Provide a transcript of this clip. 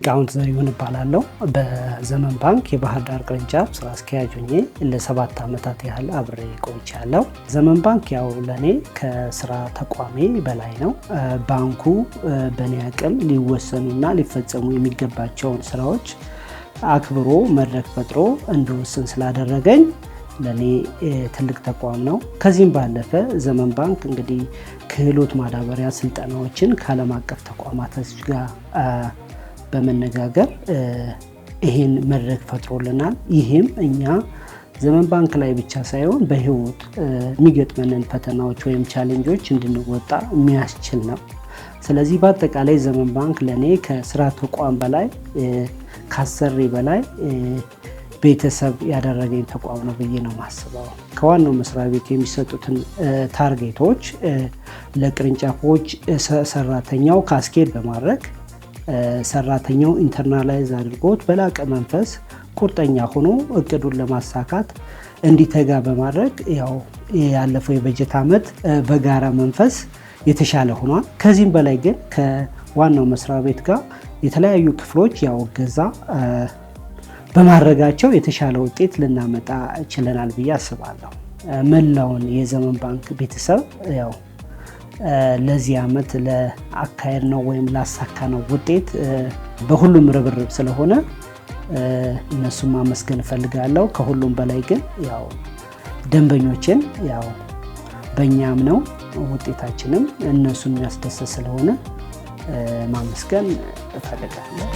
ሊቃውንት ዘሪሁን እባላለሁ። በዘመን ባንክ የባህር ዳር ቅርንጫፍ ስራ አስኪያጅ ሆኜ ለ7 ዓመታት ያህል አብሬ ቆይቻለሁ። ዘመን ባንክ ያው ለእኔ ከስራ ተቋሜ በላይ ነው። ባንኩ በእኔ አቅም ሊወሰኑና ሊፈጸሙ የሚገባቸውን ስራዎች አክብሮ መድረክ ፈጥሮ እንድወስን ስላደረገኝ ለእኔ ትልቅ ተቋም ነው። ከዚህም ባለፈ ዘመን ባንክ እንግዲህ ክህሎት ማዳበሪያ ስልጠናዎችን ከዓለም አቀፍ ተቋማት ጋር በመነጋገር ይሄን መድረክ ፈጥሮልናል። ይህም እኛ ዘመን ባንክ ላይ ብቻ ሳይሆን በህይወት የሚገጥመንን ፈተናዎች ወይም challenge ኦች እንድንወጣ የሚያስችል ነው። ስለዚህ በአጠቃላይ ዘመን ባንክ ለእኔ ከስራ ተቋም በላይ፣ ካሰሪ በላይ ቤተሰብ ያደረገኝ ተቋም ነው ብዬ ነው የማስበው። ከዋናው መስሪያ ቤት የሚሰጡትን target ኦች ለቅርንጫፎች ሰራተኛው cascade በማድረግ፣ ሰራተኛው internalize አድርጎት በላቀ መንፈስ ቁርጠኛ ሆኖ እቅዱን ለማሳካት እንዲተጋ በማድረግ ያው ያለፈው የበጀት ዓመት በጋራ መንፈስ የተሻለ ሆኗል። ከዚህም በላይ ግን ከዋናው መስሪያ ቤት ጋር የተለያዩ ክፍሎች ያው እገዛ በማድረጋቸው የተሻለ ውጤት ልናመጣ ችለናል ብዬ አስባለሁ። መላውን የዘመን ባንክ ቤተሰብ ያው ለዚህ ዓመት ለአካሄድነው ወይም ላሳካነው ውጤት በሁሉም ርብርብ ስለሆነ እነሱን ማመስገን እፈልጋለሁ። ከሁሉም በላይ ግን ያው ደንበኞችን ያው በእኛም ነው፣ ውጤታችንም እነሱን የሚያስደስት ስለሆነ ማመስገን እፈልጋለሁ።